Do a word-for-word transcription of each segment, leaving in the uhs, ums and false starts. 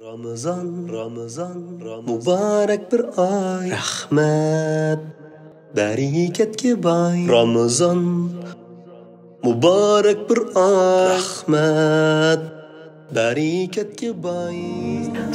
رامىزان، رامىزان، رامىزان، مۇبارەك بىر ئاي. رەھمەت، بەرىكەتكە باي. رامىزان، مۇبارەك بىر ئاي. رەھمەت، بەرىكەتكە باي.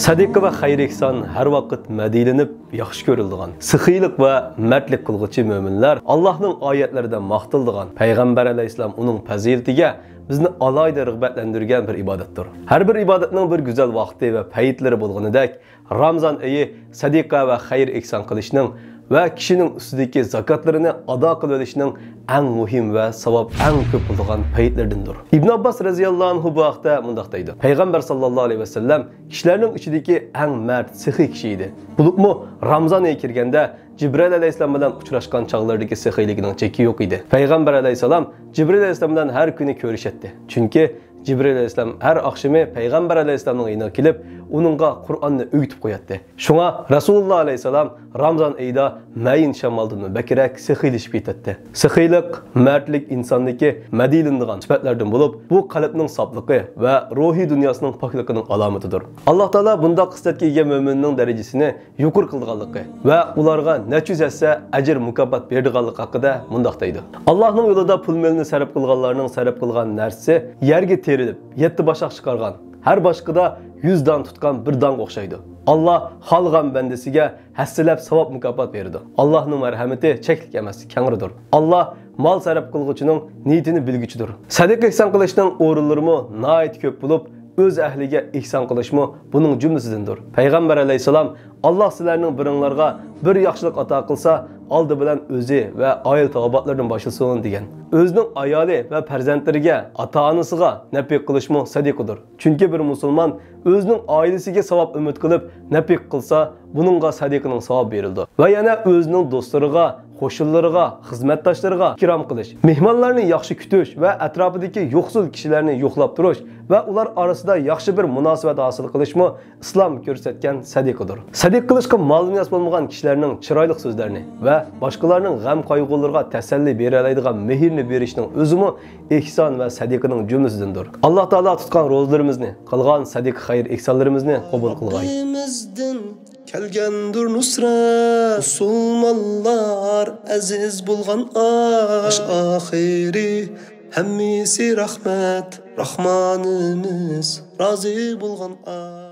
سەدىقە ۋە خەير-ئېھسان ھەر ۋاقىت مەدھىيلىنىپ، ياخشى كۆرۈلىدىغان، سېخىيلىق ۋە مەردلىك قىلغۇچى مۆمىنلەر ئاللاھنىڭ ئايەتلىرىدە ماختىلىدىغان، پەيغەمبەر ئەلەيھىسسالام ئۇنىڭ پەزىلىتىگە بىزنى ئالاھىدە رىغبەتلەندۈرگەن بىر ئىبادەتتۇر. ھەر بىر ئىبادەتنىڭ بىر گۈزەل ۋاقتى ۋە پەيتلىرى بولغىنىدەك، رامىزان ئېيى سەدىقە ۋە خەير-ئېھسان قىلىشنىڭ ۋە كىشىنىڭ ئۈستىدىكى زاكاتلىرىنى ئادا قىلىۋېلىشنىڭ ئەڭ مۇھىم ۋە ساۋاب ئەڭ كۆپ بولىدىغان پەيتلىرىدىندۇر. ئىبن ئابباس رەزىياللاھۇ ئەنھۇ بۇ ھەقتە مۇنداق دەيدۇ: پەيغەمبەر ساللاللاھۇ ئەلەيھى ۋەسەللەم كىشىلەرنىڭ ئىچىدىكى ئەڭ مەرد، سېخىي كىشى ئىدى. بولۇپمۇ رامىزان ئېيى كىرگەندە جىبرىئىل ئەلەيھىسسالام بىلەن ئۇچراشقان چاغلىرىدىكى سېخىيلىكىنىڭ چېكى يوق ئىدى. پەيغەمبەر ئەلەيھىسسالام جىبرىئىل ئەلەيھىسسالام بىلەن ھەر كۈنى كۆرۈشەتتى. چۈنكى جىبرىئىل ئەلەيھىسسالام ھەر ئاخشىمى پەيغەمبەر ئەلەيھىسسالامنىڭ يېنىغا كېلىپ، ئۇنىڭغا قۇرئاننى ئۆگىتىپ قوياتتى. شۇڭا رەسۇلۇللا ئەلەيھىسسالام رامىزان ئېيىدا مەيىن شامالدىنمۇ بەكرەك سېخىيلىشىپ كېتەتتى. سېخىيلىق، مەردلىك ئىنساندىكى مەدھىيلىنىدىغان سۈپەتلەردىن بولۇپ، بۇ قەلبنىڭ ساپلىقى ۋە روھىي دۇنياسىنىڭ پاكلىقىنىڭ ئالامىتىدۇر. ئاللاھ تائالا بۇنداق خىسلەتكە ئىگە مۆمىننىڭ دەرىجىسىنى يۇقىرى قىلىدىغانلىقى ۋە ئۇلارغا نەچچە يۈز ھەسسە ئەجىر مۇكاپات بېرىدىغانلىقى ھەققىدە مۇنداق دەيدۇ: ئاللاھنىڭ يولىدا پۇل-مېلىنى سەرپ قىلغانلارنىڭ سەرپ قىلغان نەرسىسى يەرگە تېرىلىپ، يەتتە باشاق چىقارغان، ھەر باشىقىدا يۈز دانە تۇتقان بىر دانغا ئوخشايدۇ. ئاللاھ خالىغان بەندىسىگە ھەسسىلەپ ساۋاب مۇكاپات بېرىدۇ. ئاللاھنىڭ مەرھەمىتى چەكلىك ئەمەس، كەڭرىدۇر. ئاللاھ مال سەرپ قىلغۇچىنىڭ نىيىتىنى بىلگۈچىدۇر. سەدىقە ئېھسان قىلىشنىڭ ئورۇنلىرىمۇ ناھايىتى كۆپ بولۇپ، ئۆز ئەھلىگە ئېھسان قىلىشمۇ بۇنىڭ جۈملىسىدىندۇر. پەيغەمبەر ئەلەيھىسسالام: «ئاللاھ سىلەرنىڭ بىرىڭلارغا بىر ياخشىلىق ئاتا قىلسا، ئالدى بىلەن ئۆزى ۋە ئائىلە تاۋابىئاتلىرىدىن باشلىسۇن» دېگەن. ئۆزىنىڭ ئايالى ۋە پەرزەنتلىرىگە، ئاتا-ئانىسىغا نەپىقە قىلىشمۇ سەدىقىدۇر. چۈنكى بىر مۇسۇلمان ئۆزىنىڭ ئائىلىسىگە ساۋاب ئۈمىد قىلىپ نەپىقە قىلسا، بۇنىڭغا سەدىقىنىڭ ساۋابى بېرىلىدۇ. ۋە يەنە ئۆزىنىڭ دوستلىرىغا، قوشنىلىرىغا، خىزمەتداشلىرىغا ئىكرام قىلىش، مېھمانلارنى ياخشى كۈتۈش ۋە ئەتراپىدىكى يوقسۇل كىشىلەرنى يوقلاپ تۇرۇش ۋە ئۇلار ئارىسىدا ياخشى بىر مۇناسىۋەت ھاسىل قىلىشمۇ ئىسلام كۆرسەتكەن سەدىقىدۇر. سەدىقە قىلىشقا مالىم ياس بولمىغان كىشىلەرنىڭ چىرايلىق سۆزلەرنى ۋە باشقىلارنىڭ غەم-قايغۇلىرىغا تەسەللى بېرەلەيدىغان مېھىرنى بېرىشنىڭ ئۆزىمۇ ئېھسان ۋە سەدىقىنىڭ جۈملىسىدىندۇر. ئاللاھ تائالا تۇتقان روزىلىرىمىزنى، قىلغان سەدىقە خەير ئېھسانلىرىمىزنى قوبۇل قىلغاي. رەببىمىزدىن كەلگەندۇر نۇسرەت، مۇسۇلمانلار ئەزىز بولغان ئاي. باش ئاخىرى ھەممىسى رەھمەت، راھمانىمىز رازى بولغان ئاي.